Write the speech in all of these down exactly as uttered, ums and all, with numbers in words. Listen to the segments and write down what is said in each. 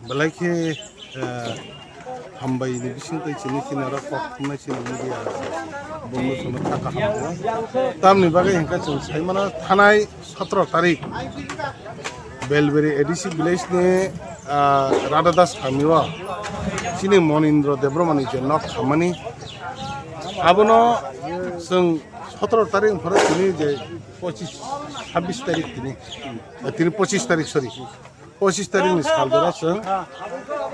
Belai khe, eh, hambai ni bising tei chini chini oro kok thumnai chini media bumno sono thaka hambai. Tamni bagwi hwnkha chwng sai mano thanai sotoro tarik Belberi A D C village ni, ah, Radha Das kami o chini Monindra Debbarma ni je nok khamani abono chwng sotoro tarik pharo tini je pochis, chabbish tarik tini, eh, tini pochis tarik, sorry. Pochis tarik ni sal jora chwng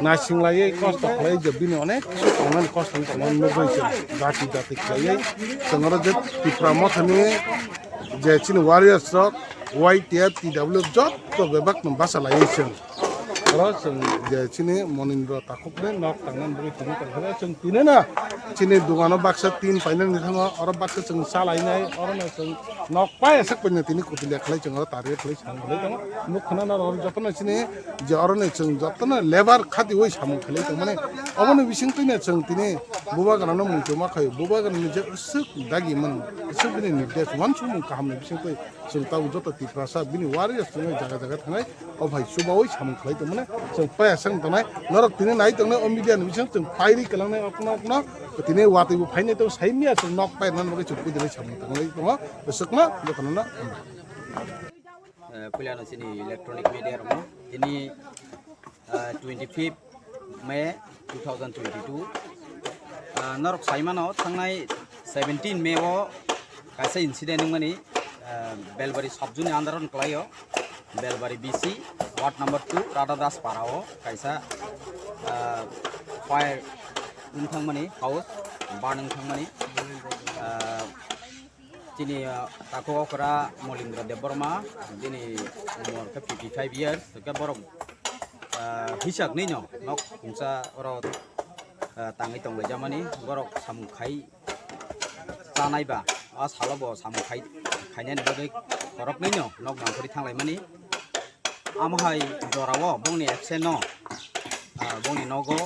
naising laiwi kosto khlai je bini onek kisa tongnani kosto wng tongmani nugwi chwng dati dati khlaiwi chwng oro je Tipra Mothani je chini warriors rok Y T F, T W F joto bebak no bacha laiwi chwng oro chwng je chini Monindra takhukni nok tangnani bagwi tini tongkha chwng tini no chini dugano baksa tin painani thango oro baksa chwng cha lainai oro no chwng nok pai aswk paina tini kutulia khlai chwng oro target khlai. Ang belai tongo, nuk khna na rw jotono chini je oro ni chwng jotono lebar khati oi samung khlai tong mani. Oboni bising twi na chwng tini bubagra no muitu ma khaio, bubagra ni je aswk dagi man, aswk bini nirdesh wansukmung kaham ni bising twi chwng tabuk joto Tiprasa bini warriors tongwi jaga jaga thangnai, o bai chubaui samung khlai tong mani. Chwng paya sang tongnai, norok tini nai tongnai o media ni bising chwng pairi kwlangnai okno okno tini watwi bo phainai tong saimya chwng nok pai rwna bagwi chwng pudinai samung tanglai tongo, aswkno jotono no. Eh, puilano chini electronic media rokno tini, eh, twenty fifth May two thousand twenty-two. Ah, norok saimano thangnai seventeen May o kaisa incident wngmani, ah, Belbari subjuni under o kwlaio, Belbari B C, ward number two, Radha Das para o kaisa, ah, fire wng thangmani house, burn wng thangmani, ah, Chini, ah, takhuk okra Molindra Debbarma, bini umor khe fifty five years, hwnkhe borok, ah, hisaknwi no nok khungsa oro, ah, tangwi tonglaijamani, borok samung khai chanai ba, a salo bo samung khai, khainani bagwi khoroknwi no nok nangkhorwi thanglaimani. Amo hai jorao bongni absent no, ah, bongni nogo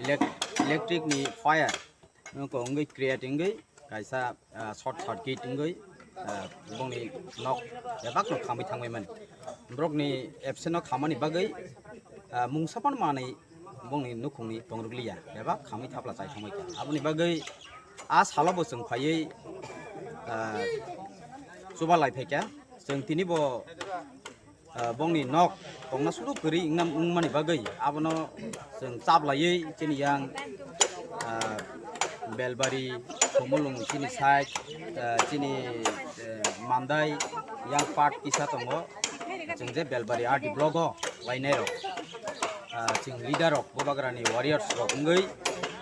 elec-, electric ni fire wngkha wngwi create wngwi kaisa, ah, short circuit wngwi, ah, bongni nok bebak no khamwi thangwi mani. Borokni absent no khamani bagwi, ah, mungsa phano manwi bongni nukhungni tongrwkliya, bebak khamwi thapla chai thangwi kha. Aboni bagwi a salo bo chwng phaiwi, ah, chuba lai phaikha. Chwng tini bo ah, bongni nok tongna suru kwrwi wngna, wngmani bagwi abono chwng chaplaiwi chini yang, ah, Belbari, Khumulwng chini side, ah, chini, eh, Mandai yang part kisa tongo. Chwng je Belbari R D block o lainai rok, ah, chwng leader rok, bubagrani warriors rok wngwi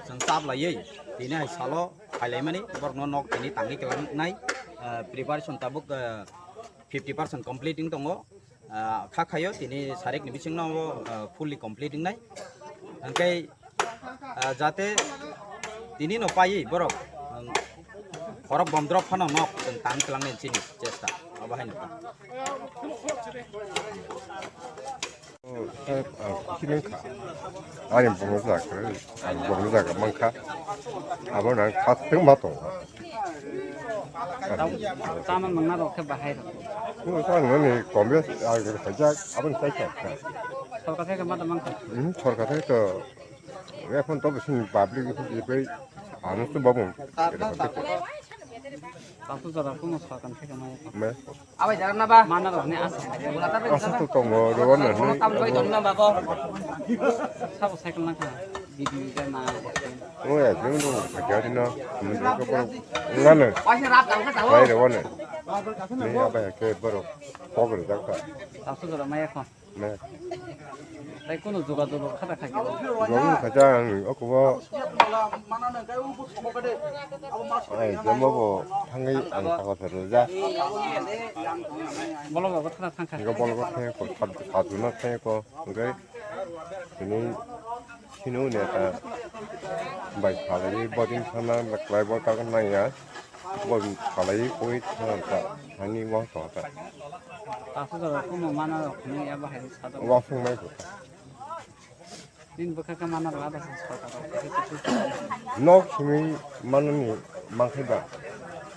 chwng chaplaiwi tini hai salo phailaimani borokno nok tini tangwi kwlangnai, ah, preparation tabuk, ah, fifty percent complete wng tongo. Ah, kha khaio tini sarikni bisingno, ah, fully complete wngnai. Hwnkhe, ah, jate tini no paiwi borok, um, khorok bomdrok phano nok chwng tang twlangnai chini chesta. Abo hai no. Oh, eh, ah, kiring kha. Ani bongno jaga, ang bongno jaga mankha. Abo nang kha teng ma tongo. Tamo mangna rok khe bahai rok. Nung sa nani kombe agor khaijak aboni sai kha. Sorkar thai khe ma tamo kha. Hmm, sorkar thai to. Ekhon to bisin public bisin jibai ano to babung. Tasu jora kuno sorkar thai khe ma. Me. Abai jaran na ba? Mana rok ni asa. Asa to tongo, rewan na ni. Tam bai don na ba ko. Sabo cycle na kha. Bidi ja na. O ya, jeng do, kajari na. Mun ko boro. Ngana. Paisa rap dang ka dawo. Bai rewan na. Ni abai ke boro. Pogre dang ka. Tasu jora maya kho. Me. Tai kuno juga juga khata khai. Jogo khaja ang okubo. Ai, jembo bo thangwi ang thangwi phero ja. Bolo ba thana thangkha. Ngo bolo ba thangko, sat, sat juna thangko. Hwnkhe tini sino neta bai phalwi bodin thana kwlai bo ta nangya. Bo salai koi thang ta hani wang to ta. Tasu jora kuno mana rok ni ya bahai sa do. Wang sung mai ko. Din bwkha khe mana rok ada sa ta. Nok simi mana ni mangkhai ba.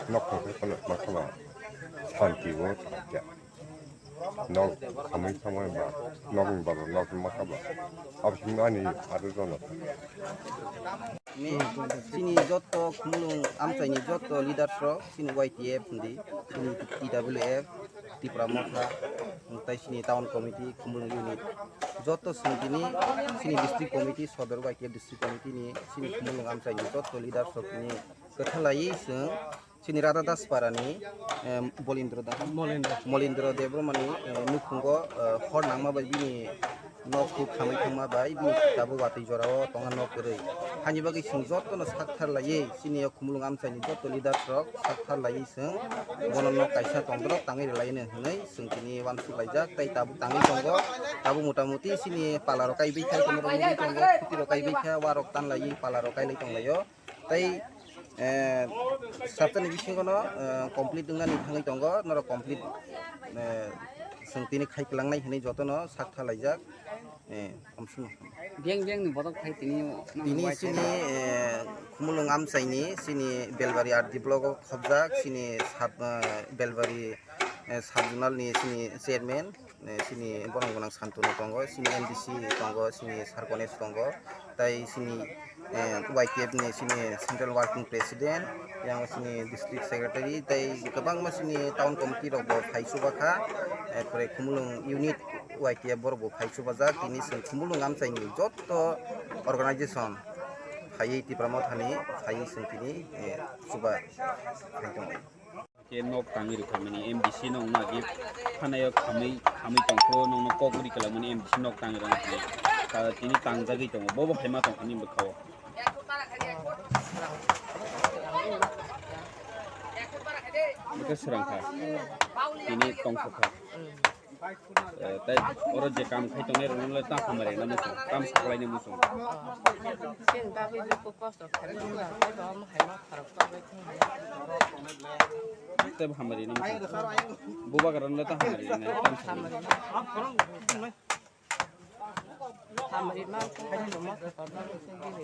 Nok thang khe kono mangkhai ba. Santi wo ta. Nok samui samui ba, nok ni baro nok ma kaba. Absing ani adu jono. Ni chini jotto Khumulwng amchaini jotto leaders rok, chini Y T F hindi, chini T W F, Tipra Motha, tai chini town committee, Khumulwng unit, jotto songtini, chini district committee, sodor Y T F district committee ni, chini Khumulwng amchaini jotto leaders rok ni kwthalai chwng chini Radha Das Parani, em, Bolindra Da-, Molindra. Molindra Debbarmani, eh, nukhungo, eh, hor nangma bai bini nok kuk khamai thangma bai bini tabuk watwi jorao tonga nok kwrwi. Hani bagwi chwng jottono sakthar laiwi chini o Khumulwng amchaini jotto leaders rok sakthar laiwi chwng bono nok kaisa tongdorok tangwi rwlaino hwnwi chwng tini uansuk laijak tei tabuk tangwi tongo. Tabuk mota moti chini pala rok kaibai khai, kono rok nugwi tongo, khuti rok kaibai kha, warok tan laiwi pala rok kailai tonglaio. Tei, eh, saptani bisingo no, eh, complete wngnani thangwi tongo, norok complete, eh, chwng tini khai kwlangnai hwnwi jotono sak thalaijak, eh, amswkno. Biyang biyang ni botok khai tini o, tini chini, eh, Khumulwng amchaini chini Belbari R D block o khobjak, chini sub, eh, Belbari, eh, sub zonal ni chini chairman, eh, chini borok gwnang Santunu tongo, chini M D C tongo, chini Sarkones tongo, tai chini, eh, Y T F ni chini Central Working President, yang chini District Secretary, tai kwbangma chini Town Committee rok bo phai chuba kha, eh, pore Khumulwng unit Y T F borok bo phai chuba jak, tini chwng Khumulwng amchaini jotto organization phaiwi Tipra Mothani phaiwi chwng tini, eh, chuba phai tongo. Khe nok tangwi rwkha mani M D C no wngma khe thanaio khamwi, khamwi tongkho, nokno kok ri kwlangmani M D C nok tangwi rwkha. Tini tangjagwi tongo, bobo hai ma tongkha nini bwkha o. Bwkha swrang kha. Tini tongkho kha. Eh, tei oro je kam khai tongnai rokno le ta hamari na muchung, kam saklai na muchung. Chini bagwi dukhu kosto khairokma, tei bo omo hai ma kharok tongwi thung hai. Tei bo hamari na muchung. Bubagra no le ta hamari na, kam saklai. Hamari na. Hamari ma, hamari ma, hamari.